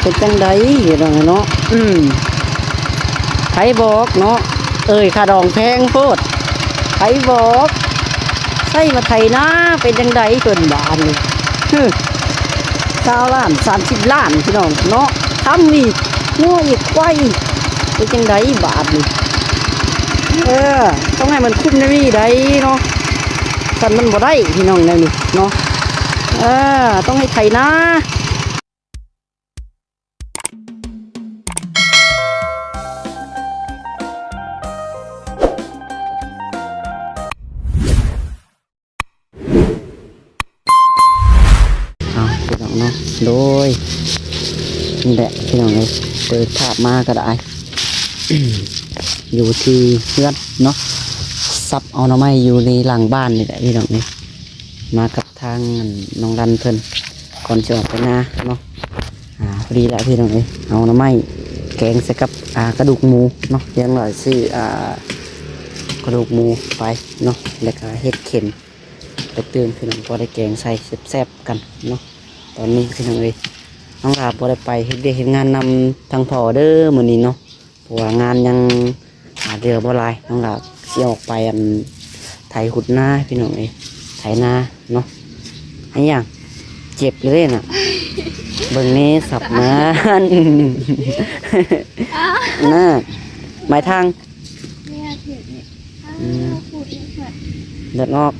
ປັນຈັ່ງໃດພີ່ນ້ອງເນາະ? ອືມ ໃຜບອກເນາະ? ເອີຍ ຄ່າດອງແພງໂພດ ໃຜບອກ? ໃຊ້ມາໄຖນາເປັນຈັ່ງໃດເພິ່ນບາດນີ້? ຊາວລ້ານ ສາມສິບລ້ານ ພີ່ນ້ອງເນາະ ຄຳອີກ ງົວອີກ ຄວາຍອີກ ເປັນຈັ່ງໃດບາດນີ້? ເອີ ຕ້ອງໃຫ້ມັນຄຸ້ມແນວນີ້ໃດເນາະ ຊັ້ນມັນບໍ່ໄດ້ພີ່ນ້ອງແນວນີ້ເນາະ. ເອີ ຕ້ອງໃຫ້ໄຖນາ. ເອົາ ພີ່ນ້ອງເນາະ ໂດຍ ນີ້ແຫຼະພີ່ນ້ອງເອີຍ ເປີດພາບມາກໍໄດ້ ຢູ່ທີ່ເຮືອນເນາະ ສັບເອົາໜໍ່ໄມ້ຢູ່ໃນຫຼັງບ້ານນີ້ແຫຼະພີ່ນ້ອງເອີຍ ມາກັບ ທາງນ້ອງລັນເພິ່ນ ກ່ອນຊິອອກໄປນາເນາະ. ອ່າ ພໍດີລະພີ່ນ້ອງເອີຍ ເອົາໜໍ່ໄມ້ແກງໃສ່ກັບ ອ່າ ກະດູກໝູເນາະ ຢ່າງໜ້ອຍຊື້ ອ່າ ກະດູກໝູໄປເນາະ ແລ້ວກະເຮັດເຂັນໄປຕື່ມ ພີ່ນ້ອງ ພໍໄດ້ແກງໃສ່ແຊບໆກັນເນາະ. ຕອນນີ້ພີ່ນ້ອງເອີຍ ນ້ອງຫຼ້າບໍ່ໄດ້ໄປເຮັດວຽກເຮັດງານນຳທາງພໍ່ເດີມື້ນີ້ເນາະ. ເພາະວ່າງານຍັງ ອ່າ ເຫຼືອບໍ່ຫຼາຍ ນ້ອງຫຼ້າຊິອອກໄປ ອັນ ໄຖຂຸດນາພີ່ນ້ອງເອີຍ ໄຖນາເນາະ. ອີຫຍັງ ເຈັບເລີຍນະ ເບິ່ງແນ່ສັບນາ ນະ ໄມ້ທາງ ອືມ ເລືອດອອກ.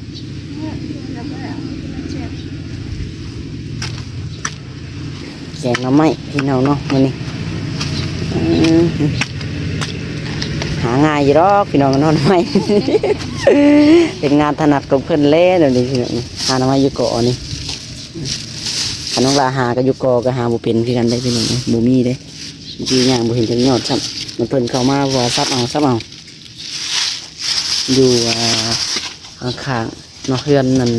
ແກງໜໍ່ໄມ້ພີ່ນ້ອງເນາະມື້ນີ້ ອືມ ຫາງ່າຍຢູ່ດອກພີ່ນ້ອງເນາະ ໜໍ່ໄມ້ ເປັນງານຖະໜັດຂອງເພິ່ນແລ້ວ ດຽວນີ້ພີ່ນ້ອງ ຫາໜໍ່ໄມ້ຢູ່ເກາະນີ້. ຄັນນ້ອງຫຼ້າຫາກໍຢູ່ເກາະກໍຫາບໍ່ເປັນຄືກັນເດ້ພີ່ນ້ອງ ບໍ່ມີເດ້. ເມື່ອກີ້ຍ່າງບໍ່ເຫັນຈັກຍອດຊ້ຳ ມັນເພິ່ນເຂົ້າມາວ່າສັບເອົາ ສັບເອົາ ຢູ່ ອ່າ ຂ້າງໆເນາະ ເຮືອນນັ້ນ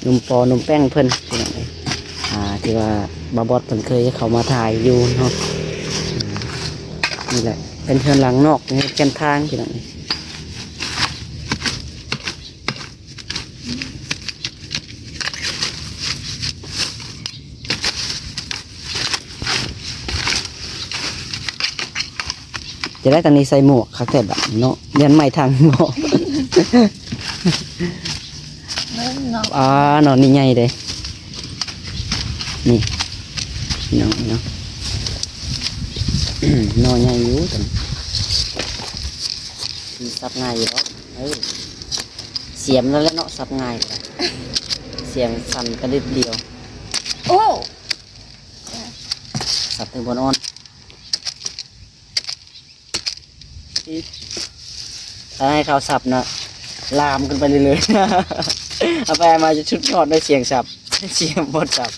ໜຸ່ມປໍໜຸ່ມແປ້ງເພິ່ນ ພີ່ນ້ອງເອີຍ ອ່າ ທີ່ວ່າບ່າວບອດເພິ່ນເຄີຍເຂົ້າມາຖ່າຍຢູ່ເນາະ. ອ່າ ນີ້ແຫຼະ ເປັນເຮືອນຫຼັງນອກ ນີ້ແຄມທາງ ພີ່ນ້ອງເອີຍ. ຈະໄດ້ທາງນີ້ໃສ່ໝວກຄັກແທ້ບາດເນາະ ຢ້ານໄມ້ທັງເນາະ. ເບິ່ງເນາະ ອ່າ ໜໍ່ນີ້ໃຫຍ່ເດ້ ນີ້ ພີ່ນ້ອງເນາະ ໜໍ່ໃຫຍ່ຢູ່ ມັນສັບງ່າຍຢູ່ດອກ. ເອີ ສຽມນັ້ນແຫຼະເນາະ ສັບງ່າຍ ສຽມສັ້ນກະດິດດຽວ. ໂອ້ ສັບແຕ່ບ່ອນອ່ອນ ຖ້າໃຫ້ເຂົາສັບນະ ລາມຂຶ້ນໄປເລື້ອຍໆ ເອົາໄປເອົາມາຈະສຸດຍອດໃນສຽງສັບ ສຽງບ່ອນສັບ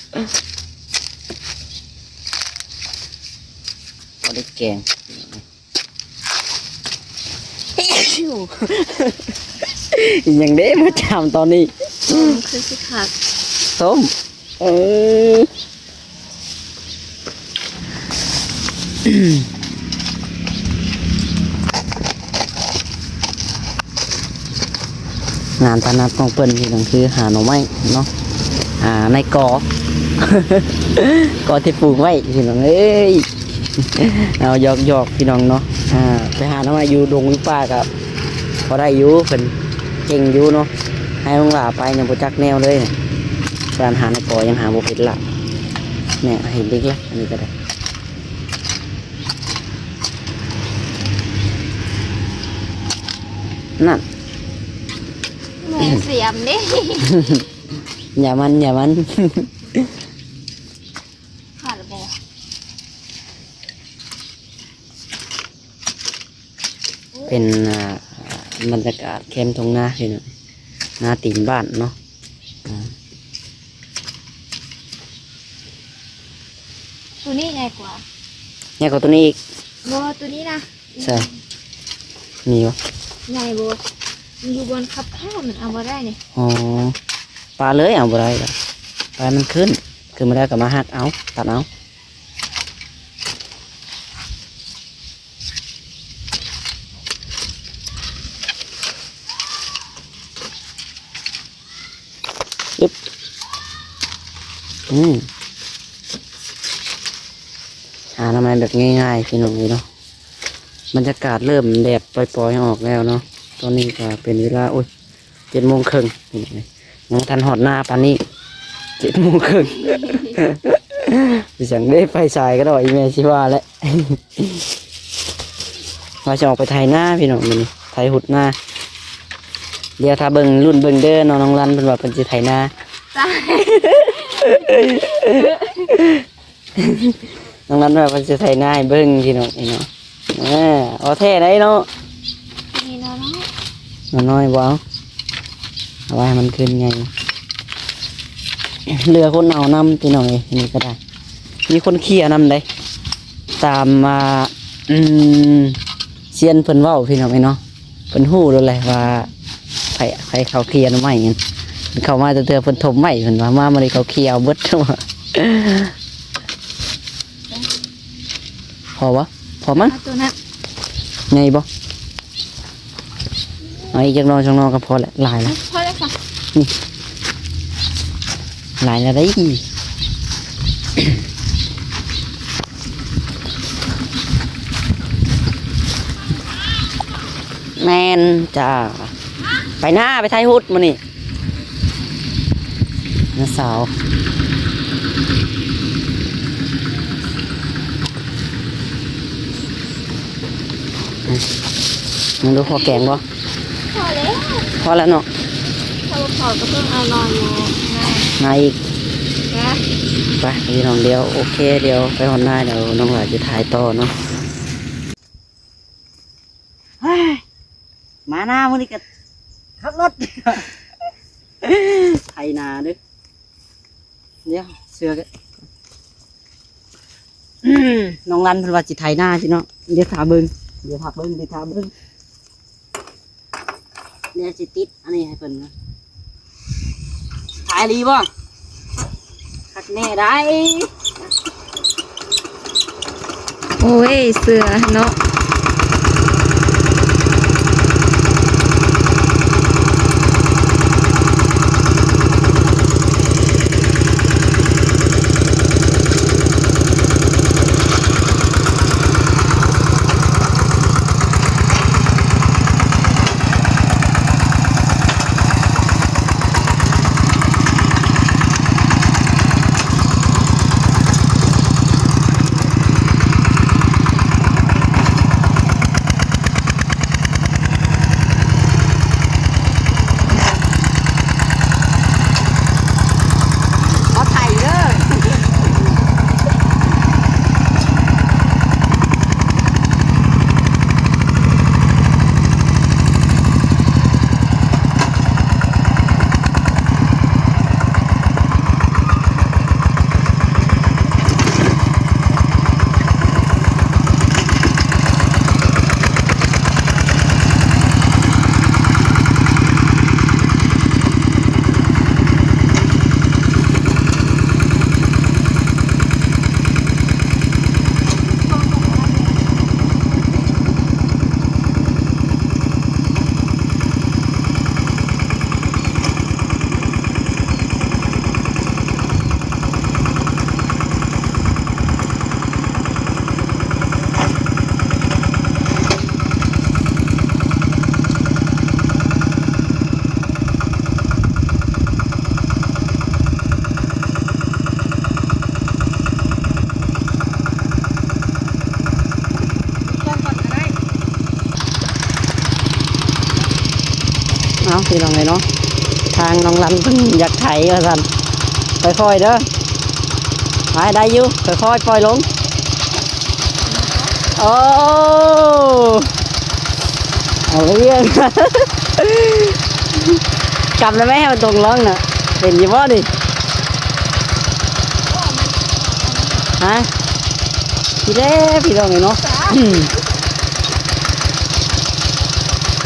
ພໍໄດ້ແກງ. ອີ່ຫຍັງເດ້ມາຈາມຕອນນີ້? ຕົ້ມຄືຊິຄັກ ຕົ້ມ ເອີ ງານຖະໜັດຂອງເພິ່ນນີ້ກໍຄືຫາໜໍ່ໄມ້ເນາະ ອ່າ ໃນກໍ ກໍທີ່ປູກໄວ້ພີ່ນ້ອງເອີຍ. ເອົາ ຢອກໆ ພີ່ນ້ອງເນາະ ອ່າ ໄປຫາໜໍ່ໄມ້ຢູ່ດົງຢູ່ປ່າກໍພໍໄດ້ຢູ່ ເພິ່ນເກັ່ງຢູ່ເນາະ. ໃຫ້ນ້ອງຫຼ້າໄປຍັງບໍ່ຈັກແນວເລີຍ ການຫາໃນກໍຍັງຫາບໍ່ເປັນລະ ແນ່ ເຫັນເດັກລະ ອັນນີ້ກໍໄດ້ ນັ້ນ ໝູສຽມເດ້ ຢ່າມັນ ຢ່າມັນ ຂາດລະບໍ່? ເປັນ ອ່າ ບັນຍາກາດແຄມທົ່ງນາ ພີ່ນ້ອງ ນາຕີນບ້ານເນາະ. ອ່າ ໂຕນີ້ໃຫຍ່ກວ່າ ໃຫຍ່ກວ່າໂຕນີ້ອີກ ບໍ່ ໂຕນີ້ນະ. ໃສ່ ມີບໍ່ ໃຫຍ່ບໍ່? ມັນຢູ່ບ່ອນຄັບຂ້າ ມັນເອົາບໍ່ໄດ້ນີ້. ອໍ ປາເລີຍ ເອົາບໍ່ໄດ້ລະ ປາມັນຂຶ້ນ ຂຶ້ນມາໄດ້ກໍມາຫັກເອົາ ຕັດເອົາ. ອຶບ ອືມ ອືມ ແບບງ່າຍໆ ພີ່ນ້ອງເອີຍເນາະ. ບັນຍາກາດເລີ່ມແດດປ່ອຍໆອອກແລ້ວເນາະ. ຕອນນີ້ກໍເປັນເວລາ ໂອ້ຍ ເຈັດໂມງເຄິ່ງ ພີ່ນ້ອງເອີຍ ຍັງບໍ່ທັນຮອດນາປານນີ້ ເຈັດໂມງເຄິ່ງ. ຊິຈັ່ງເດ້ ໄປສາຍກະດອກ ອີແມ່ຊິວ່າແຫຼະ. ວ່າຊິອອກໄປໄຖນາພີ່ນ້ອງ ມື້ນີ້ໄຖຮຸດນາ. ດຽວຖ້າເບິ່ງ ລຸ້ນເບິ່ງເດີເນາະ ນ້ອງລັນເພິ່ນວ່າເພິ່ນຊິໄຖນາ. ນ້ອງລັນວ່າເພິ່ນຊິໄຖນາໃຫ້ເບິ່ງພີ່ນ້ອງເອີຍເນາະ. ເອີ ເອົາແທ້ໄດ໋ເນາະ. ນີ້ໜໍ່ນ້ອຍ ໜໍ່ນ້ອຍບໍ່ເອົາ ເອົາໄວ້ໃຫ້ມັນຂຶ້ນໃຫຍ່. ເຫຼືອຄົນເອົານຳພີ່ນ້ອງເອີຍ ນີ້ກໍໄດ້ ມີຄົນເຄຍນຳເດ້. ຕາມ ອ່າ ອືມ ຊຽນເພິ່ນເວົ້າພີ່ນ້ອງເອີຍເນາະ ເພິ່ນຮູ້ໂລດແຫຼະວ່າໃຜ ໃຜເຂົາເຄຍໜໍ່ໄມ້. ເພິ່ນເຂົ້າມາແຕ່ເທື່ອເພິ່ນຖົມໄວ້ ເພິ່ນວ່າມາມື້ນີ້ເຂົາເຄຍເອົາເບິດ. ພໍບໍ່? ພໍມັ້ງ ເອົາໂຕນັ້ນ ໃຫຍ່ບໍ່? ເອົາອີກຈັກໜໍ່ສອງໜໍ່ກໍພໍແຫຼະ ຫຼາຍແລ້ວ. ພໍແລ້ວຄ່ະ ນີ້ ຫຼາຍແລ້ວເດ້. ແມ່ນຈ້າ ໄປນາ ໄປໄຖຮຸດມື້ນີ້ ນ້າສາວ. ອືມ ມຶງດູພໍແກງບໍ່? ພໍແລ້ວ ພໍແລ້ວເນາະ. ຖ້າບໍ່ພໍກໍຕ້ອງເອົາໜໍ່ຢູ່ ນາອີກນະ. ໄປພີ່ນ້ອງ ດຽວ ໂອເຄ ດຽວໄປຮອດນາ ດຽວນ້ອງຫຼ້າຊິຖ່າຍຕໍ່ເນາະ. ເຮີ້ຍ ມານາມື້ນີ້ກໍຂັບລົດ ໄຖນາເດີ້. ດຽວເສື້ອກະ ນ້ອງລັນເພິ່ນວ່າຊິໄຖນາຊິເນາະ. ດຽວຖ້າເບິ່ງ ດຽວຖ້າເບິ່ງ ດຽວຖ້າເບິ່ງ ດຽວຊິຕິດອັນນີ້ໃຫ້ເພິ່ນນະ. ຖ່າຍອີ່ຫຼີບໍ່? ຄັກແນ່ໄດ໋. ໂອ້ຍ ເສື້ອເນາະ. ຂໍຖ່າຍເດີ້. ເອົາ ພີ່ນ້ອງເອີຍເນາະ ທາງນ້ອງລັນເພິ່ນຢາກໄຖວ່າຊັ້ນ ຄ່ອຍໆເດີ້. ໄປ ໄດ້ຢູ່ ຄ່ອຍໆປ່ອຍລົງ. ໂອ້ ເອົາເລື່ອງ ກຳໄດ້ໄໝ ໃຫ້ມັນຕົງລ່ອງນະ ເຫັນຢູ່ບໍ່ນີ້? ຮະ ນີ້ແຫຼະ ພີ່ນ້ອງເອີຍເນາະ.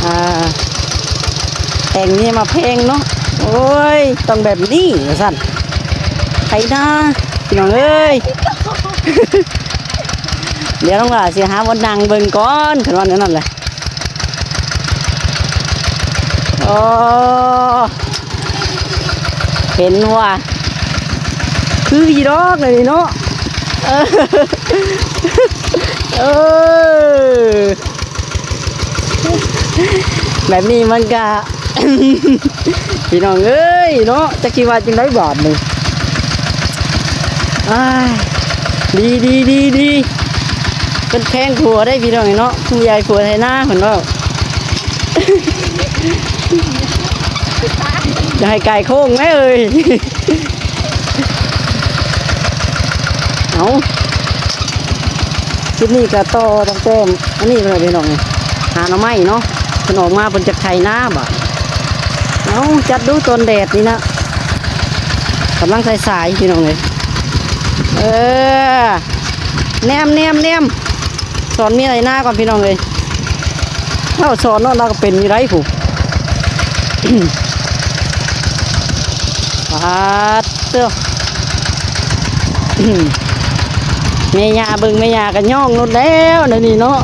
ອ່າ ແຕ່ງເມຍມາແພງເນາະ. ໂອ້ຍ ຕ້ອງແບບນີ້ວ່າຊັ້ນ ໄຖນາ ພີ່ນ້ອງເອີຍ. ດຽວນ້ອງຫຼ້າຊິຫາບ່ອນນັ່ງເບິ່ງກ່ອນ ຄັນວ່າແນວນັ້ນແຫຼະ. ໂອ້ ເຫັນວ່າ ຄືຢູ່ດອກອັນນີ້ເນາະ. ເອີ ແບບນີ້ມັນກະ ພີ່ນ້ອງເອີຍເນາະ ຈັກຊິວ່າຈັ່ງໃດບາດນີ້. ອ້າຍ ດີໆໆໆ ເພິ່ນແພງຜົວໄດ໋ພີ່ນ້ອງເນາະ ຜູ້ໃຫຍ່ຜົວໄຖນາເພິ່ນເວົ້າ. ຢ່າໃຫ້ກາຍໂຄ້ງແມ້ເອີຍ. ເອົາ ຄລິບນີ້ກະຕໍ່ຕັ້ງແຕ່ອັນນີ້ພຸ້ນແຫຼະພີ່ນ້ອງ ຫາໜໍ່ໄມ້ເນາະ ເພິ່ນອອກມາເພິ່ນຈັກໄຖນາບາດ. ເອົາ ຈັດດູຕອນແດດນີ້ນະ ກຳລັງສາຍໆ ພີ່ນ້ອງເອີຍ. ເອີ ແນມໆໆ ສອນເມຍໄຖນາກ່ອນພີ່ນ້ອງເອີຍ. ເຮົາສອນເນາະ ລາວກໍເປັນຢູ່ໄດ໋ຜູ້. ປາດເຕີ ແມ່ຍ່າເບິ່ງ ແມ່ຍ່າກໍຍ້ອງໂລດແລ້ວ ແນວນີ້ເນາະ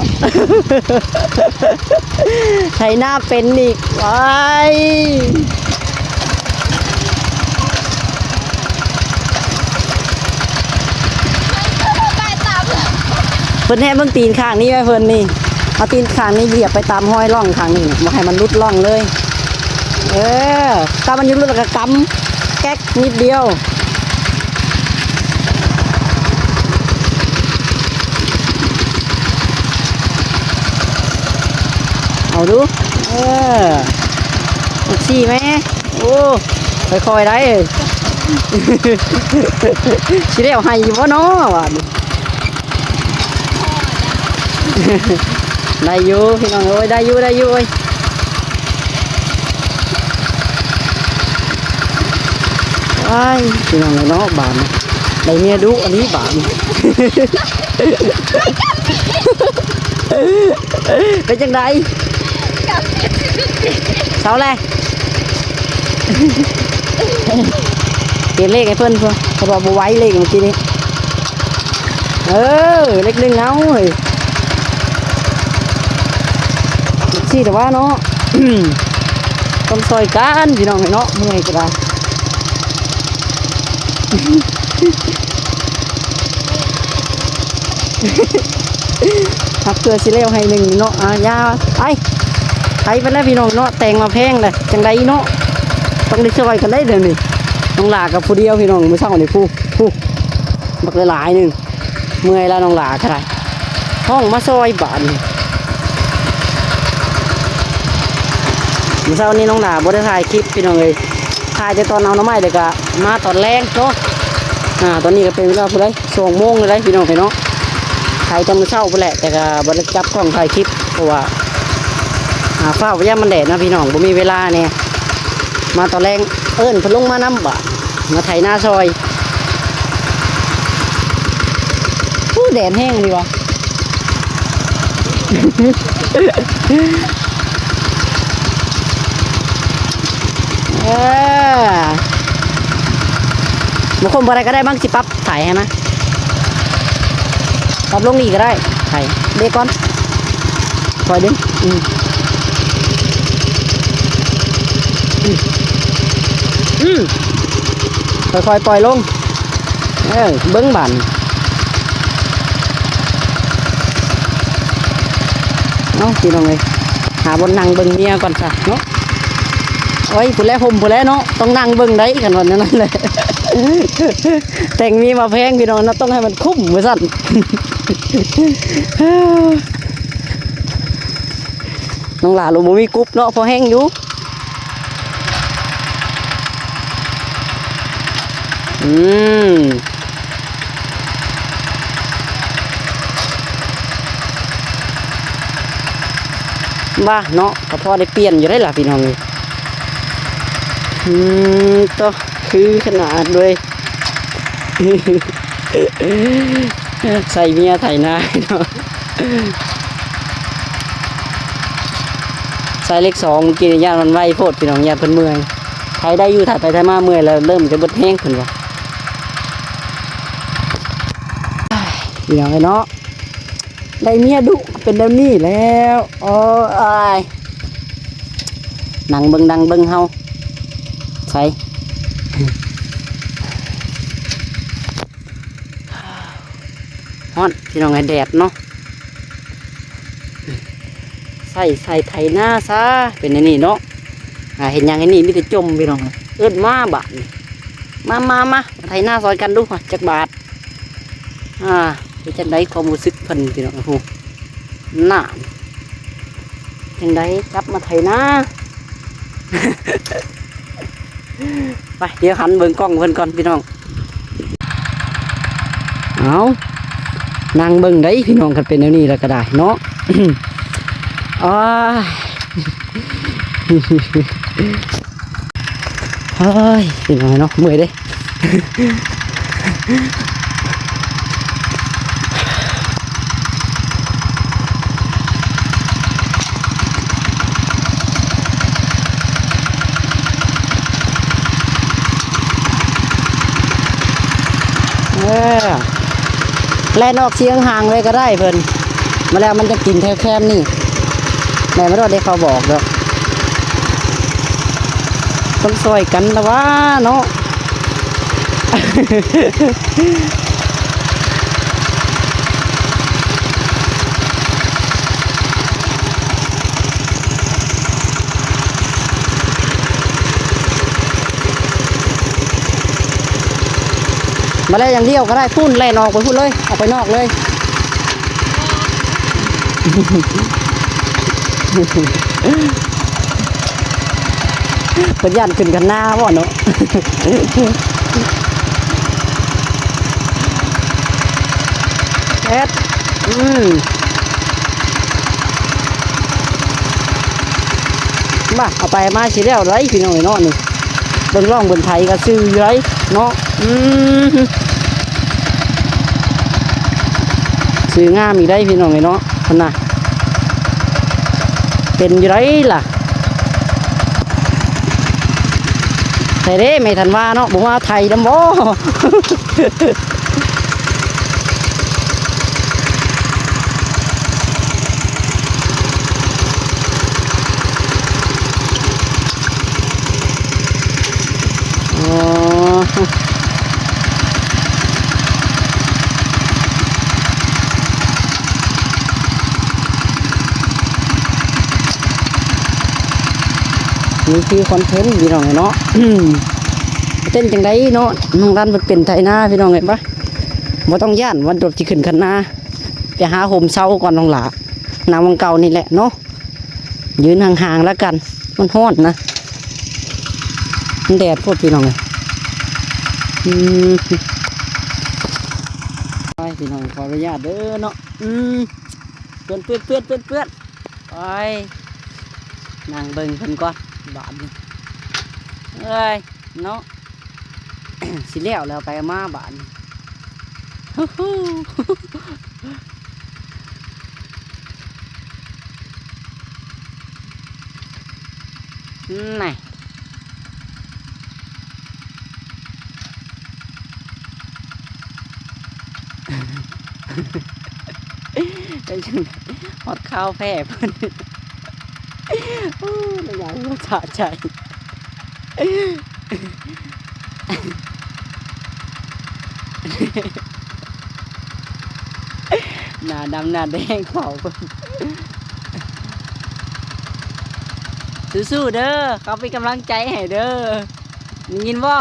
ໄຖນາເປັນອີກ ວ້າຍ. ເພິ່ນແຮມເບິ່ງຕີນຂ້າງນີ້ໄວ້ເພິ່ນນີ້ ເອົາຕີນຂ້າງນີ້ຢຽບໄປຕາມຮອຍຮ່ອງຂ້າງນີ້ ບໍ່ໃຫ້ມັນຫຼຸດຮ່ອງເລີຍ. ເອີ ຖ້າມັນຍັງຫຼຸດແລ້ວກໍກຳແກັກນິດດຽວ. ເອົາດູ ເອີ ເຊັກຊີ້ແມ້. ໂອ້ ຄ່ອຍໆໄດ໋ ຊິແລ້ວໃຫ້ຢູ່ບໍ່ນໍ ບາດນີ້. ໄດ້ຢູ່ພີ່ນ້ອງເອີຍ ໄດ້ຢູ່ ໄດ້ຢູ່ເອີຍ. ອ້າຍ ພີ່ນ້ອງເອີຍເນາະ ບາດນີ້ ໄດ້ເມຍດຸອັນນີ້ບາດນີ້. ເປັນຈັ່ງໃດ ເຊົາແລ້ວ? ເຫັນເລກໃຫ້ເພິ່ນ ເພິ່ນວ່າບໍ່ໄຫວເລກເມື່ອກີ້ນີ້. ເອີ ເລກໜຶ່ງເອົາເຮີ້ຍ ຊີ້ແຕ່ວ່າເນາະ ຕ້ອງຊ່ອຍກັນພີ່ນ້ອງເອີຍເນາະ ເມື່ອຍກໍໄດ້. ຮັກເພື່ອຊິແລ້ວໃຫ້ໜຶ່ງເນາະ ອາ ຢ່າ ໄປ ໄປ ໄປແລ້ວພີ່ນ້ອງເນາະ ແຕ່ງມາແພງເດ້ ຈັ່ງໃດເນາະ ຕ້ອງໄດ້ຊ່ອຍກັນໄດ໋ດຽວນີ້. ນ້ອງຫຼ້າກັບຜູ້ດຽວພີ່ນ້ອງ ມື້ເຊົ້ານີ້ ຜູ້ ຜູ້ ບັກຫຼາຍໆໜຶ່ງ ເມື່ອຍແລ້ວນ້ອງຫຼ້າກໍໄດ້ ຮ້ອງມາຊ່ອຍບາດນີ້. ມື້ເຊົ້ານີ້ນ້ອງຫຼ້າບໍ່ໄດ້ຖ່າຍຄລິບພີ່ນ້ອງເອີຍ ຖ່າຍແຕ່ຕອນເອົາໜໍ່ໄມ້ ແລ້ວກໍມາຕອນແລງເນາະ. ອາ ຕອນນີ້ກໍເປັນເວລາເທົ່າໃດ ສອງໂມງແລ້ວໄດ໋ພີ່ນ້ອງເອີຍເນາະ ຖ່າຍແຕ່ມື້ເຊົ້າພຸ້ນແຫຼະ ແຕ່ກໍບໍ່ໄດ້ຈັບກ້ອງຖ່າຍຄລິບ ເພາະວ່າ ອາ ຟ້າວ ຢ້ານມັນແດດເນາະພີ່ນ້ອງ ບໍ່ມີເວລາແດ່. ມາຕອນແລງ ເອີ້ນເພິ່ນລົງມານຳບາດ ມາໄຖນາຊ່ອຍ. ໂອ້ ແດດແຮງດີຫວາ. ເອີ ບໍ່ຄົມບໍ່ໄດ້ກໍໄດ້ ມັນຊິປັບໄຖໃຫ້ມາ ປັບລົງນີ້ກໍໄດ້ ໄຖ ເບຣກກ່ອນ ຄ່ອຍດຶງ ອືມ ອືມ ອືມ ຄ່ອຍໆປ່ອຍລົງ. ເອີ ເບິ່ງບາດນີ້ ເອົ້າ ພີ່ນ້ອງເອີຍ ຫາບ່ອນນັ່ງເບິ່ງເມຍກ່ອນຊະເນາະ. ໂອ້ຍ ພຸ້ນແຫຼະ ຮົ່ມພຸ້ນແຫຼະເນາະ ຕ້ອງນັ່ງເບິ່ງໄດ໋ ຄັນວ່າແນວນັ້ນແຫຼະ. ແຕ່ງເມຍມາແພງພີ່ນ້ອງເນາະ ຕ້ອງໃຫ້ມັນຄຸ້ມວ່າຊັ້ນ. ນ້ອງຫຼ້າລົມບໍ່ມີກຸບເນາະ ພໍແຮງຢູ່. ອືມ ວ່າເນາະ ກໍພໍໄດ້ປ່ຽນຢູ່ໄດ໋ລະພີ່ນ້ອງເອີຍ. ອືມ ໂຕ ຄືຂະໜາດເວີຍ. ໃສ່ເມຍໄຖນາເນາະ ໃສ່ເລກສອງ ມື້ກີ້ນີ້ຢ້ານມັນໄວໂພດພີ່ນ້ອງ ຢ້ານເພິ່ນເມື່ອຍ. ໄຖໄດ້ຢູ່ ໄຖໄປໄຖມາເມື່ອຍແລ້ວ ເລີ່ມຈະເບິດແຮງເພິ່ນວ່າ. ພີ່ນ້ອງເອີຍເນາະ ໄດ້ເມຍດຸເປັນແນວນີ້ແລ້ວ ໂອ້ຍ. ນັ່ງເບິ່ງ ນັ່ງເບິ່ງເຮົາ ໃສ. ຮ້ອນພີ່ນ້ອງເອີຍ ແດດເນາະ ໃສ່ ໃສ່ໄຖນາຊະ ເປັນອັນນີ້ເນາະ ຫາເຮັດຫຍັງອັນນີ້ ມີແຕ່ຈົ່ມພີ່ນ້ອງ ເອີ້ນມາບາດນີ້ ມາ ມາ ມາ ມາໄຖນາຊ່ອຍກັນດູ ຈັກບາດ ອ່າ ເປັນຈັ່ງໃດຄວາມຮູ້ສຶກເພິ່ນພີ່ນ້ອງ ໂອ້ໂຫ ນານ ຈັ່ງໃດກັບມາໄຖນາ ໄປ ດຽວຫັນເບິ່ງກ້ອງເພິ່ນກ່ອນພີ່ນ້ອງ ເອົາ ນັ່ງເບິ່ງໄດ໋ພີ່ນ້ອງ ຄັນເປັນແນວນີ້ແລ້ວກໍໄດ້ເນາະ ໂອ້ຍ ເຮີ້ຍ ພີ່ນ້ອງເນາະ ເມື່ອຍເດ້ ເອີ ແລ່ນອອກສຽງຫ່າງເລີຍກໍໄດ້ເພິ່ນ ມາແລ້ວມັນຈະກິນແຖວແຄມນີ້ ແມ່ນບໍ່ໄດ້ເຂົາບອກດອກ ຕ້ອງຊ່ອຍກັນລະວ່າເນາະ. ມາແລ້ວຢ່າງດຽວກໍໄດ້ ພຸ້ນ ແລ່ນອອກໄປພຸ້ນເລີຍ ອອກໄປນອກເລີຍ. ເພິ່ນຢ້ານຂຶ້ນຄັນນາບໍ່ເນາະ ເຮັດ ອືມ ມາ ເອົາໄປມາຊິແລ້ວໄດ໋ພີ່ນ້ອງເອີຍເນາະ ນີ້ ເບິ່ງລ້ອງເບິ່ງໄຖກໍຊື່ຢູ່ໄດ໋ເນາະ ອືມ ຊື່ງາມອີກໄດ໋ພີ່ນ້ອງເອີຍເນາະ ຫັ້ນນະ ເປັນຢູ່ໃດລະ ໃສເດ້ແມ່ທັນວາເນາະ ບໍ່ມາໄຖນຳບໍ່? ອໍ ນີ້ຄືຄອນເທັນພີ່ນ້ອງເອີຍເນາະ ເປັນຈັ່ງໃດເນາະ ນ້ອງລັນເພິ່ນເປັນໄຖນາພີ່ນ້ອງເອີຍ ໄປ ບໍ່ຕ້ອງຢ້ານວ່າລົດຊິຂຶ້ນຄັນນາ ໄປຫາຮົ່ມເຊົາກ່ອນນ້ອງຫຼ້າ ນັ່ງໝ່ອງເກົ່ານີ້ແຫຼະເນາະ ຢືນຫ່າງໆລະກັນ ມັນຮ້ອນນະ ມັນແດດໂພດພີ່ນ້ອງເອີຍ ອືມ ໄປ ພີ່ນ້ອງ ຂໍອະນຸຍາດເດີເນາະ ອືມ ເປື້ອນໆໆໆ ໂອ້ຍ ນັ່ງເບິ່ງເພິ່ນກ່ອນບາດນີ້ ເອີຍ ເນາະ ຊິແລ້ວແລ້ວໄປມາບາດນີ້ ນະ ເປັນຈັ່ງໃດ ຮອດຄາວແພ້ເພິ່ນ ໂອ້ຍ ລະຢາກຫົວສະໃຈ ໜ້າດຳໜ້າແດງເຂົ້າເບິ່ງ ສູ້ໆເດີ ເຂົາເປັນກຳລັງໃຈໃຫ້ເດີ ໄດ້ຍິນບໍ່?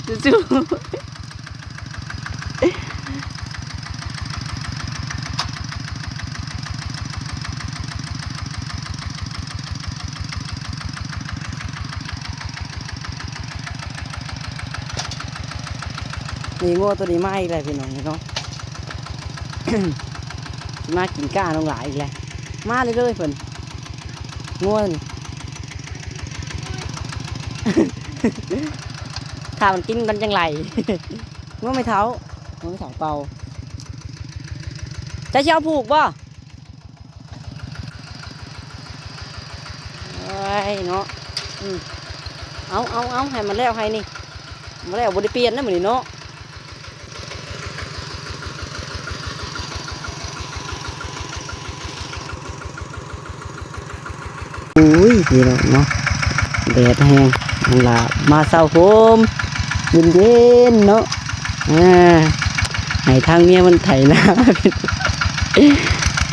ສູ້ໆ ນີ້ງົວໂຕນີ້ມາອີກແລ້ວພີ່ນ້ອງເນາະ ຊິມາກິນກ້ານ້ອງຫຼ້າອີກແລ້ວ ມາເລື້ອຍໆເພິ່ນ ງົວນີ້ ຖ້າມັນກິນກ່ອນຈັ່ງໄຫຼ ງົວແມ່ເຖົ້າ ງົວແມ່ເຖົ້າເປົ່າ ເຈົ້າຊິເອົາຜູກບໍ່? ໂອ້ຍເນາະ ອືມ ເອົາ ເອົາ ເອົາ ໃຫ້ມັນແລ້ວ ໃຫ້ນີ້ ບໍ່ແລ້ວບໍ່ໄດ້ປ່ຽນນະມື້ນີ້ເນາະ. ໂອ້ຍ ພີ່ນ້ອງເນາະ ແດດແຮງ ນ້ອງຫຼ້າມາເຊົາໂຮມ ເຢັນໆເນາະ ອ່າ ໃຫ້ທາງເມຍມັນໄຖນາ.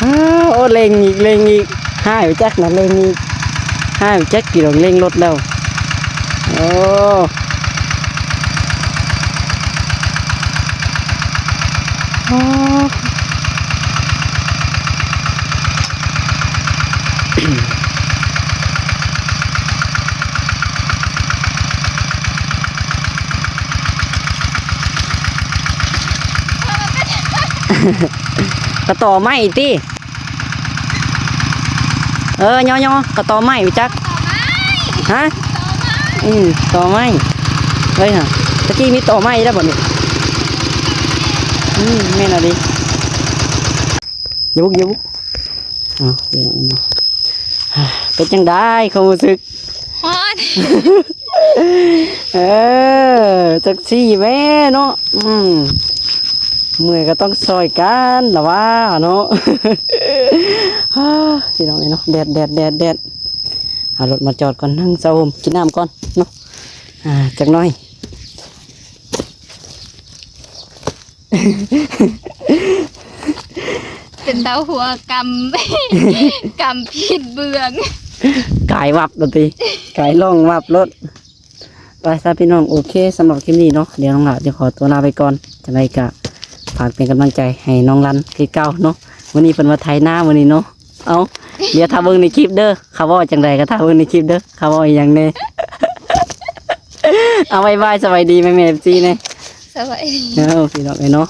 ອ້າວ ໂອ້ ເລັ່ງອີກ ເລັ່ງອີກ ຮ້າຍໄປຈັກນະ ເລັ່ງອີກ ຮ້າຍໄປຈັກ ພີ່ນ້ອງ ເລັ່ງລົດແລ້ວ. ໂອ້ ໂອ້ ກະຕໍໄມ້ຕິ. ເອີ ຍໍໆ ກະຕໍໄມ້ໄປຈັກ. ຮະ? ອືມ ຕໍໄມ້. ເອີຍ ຕະກີ້ມີຕໍໄມ້ແລ້ວບັດນີ້. ອືມ ແມ່ນລະເດ. ຢ່າບຸກ ຢ່າບຸກ. ອ້າວ ເປັນຈັ່ງໃດຄວາມຮູ້ສຶກ? ຮ້ອນ. ເອີ ຈັກຊີ້ແມ່ເນາະ. ອືມ ເມື່ອຍກໍຕ້ອງຊ່ອຍກັນລະວ່າເນາະ. ພີ່ນ້ອງເອີຍເນາະ ແດດ ແດດ ແດດ ແດດ. ເອົາລົດມາຈອດກ່ອນ ນັ່ງຊະໂຮມກິນນ້ຳກ່ອນເນາະ ອ່າ ຈັກໜ້ອຍ. ເປັນເຕົ້າຫົວກຳ ກຳຜິດເບື້ອງ ກາຍວັບໂລດຕິ ກາຍລ່ອງວັບໂລດ. ໄປຊະພີ່ນ້ອງ ໂອເຄ ສຳລັບຄລິບນີ້ເນາະ ດຽວນ້ອງຫຼ້າຈະຂໍຕົວລາໄປກ່ອນ. ຈັ່ງໃດກະຝາກເປັນກຳລັງໃຈໃຫ້ນ້ອງລັນຄືເກົ່າເນາະ. ມື້ນີ້ເພິ່ນມາໄຖນາມື້ນີ້ເນາະ. ເອົ້າ ດຽວຖ້າເບິ່ງໃນຄລິບເດີ ເຂົາເວົ້າຈັ່ງໃດກໍຖ້າເບິ່ງໃນຄລິບເດີ ເຂົາເວົ້າອີ່ຫຍັງແດ່. ເອົາ ບາຍບາຍ ສະບາຍດີແມ່ໆ ເອັຟຊີ ແດ່. ສະບາຍດີ. ເອົາ ພີ່ນ້ອງເອີຍເນາະ.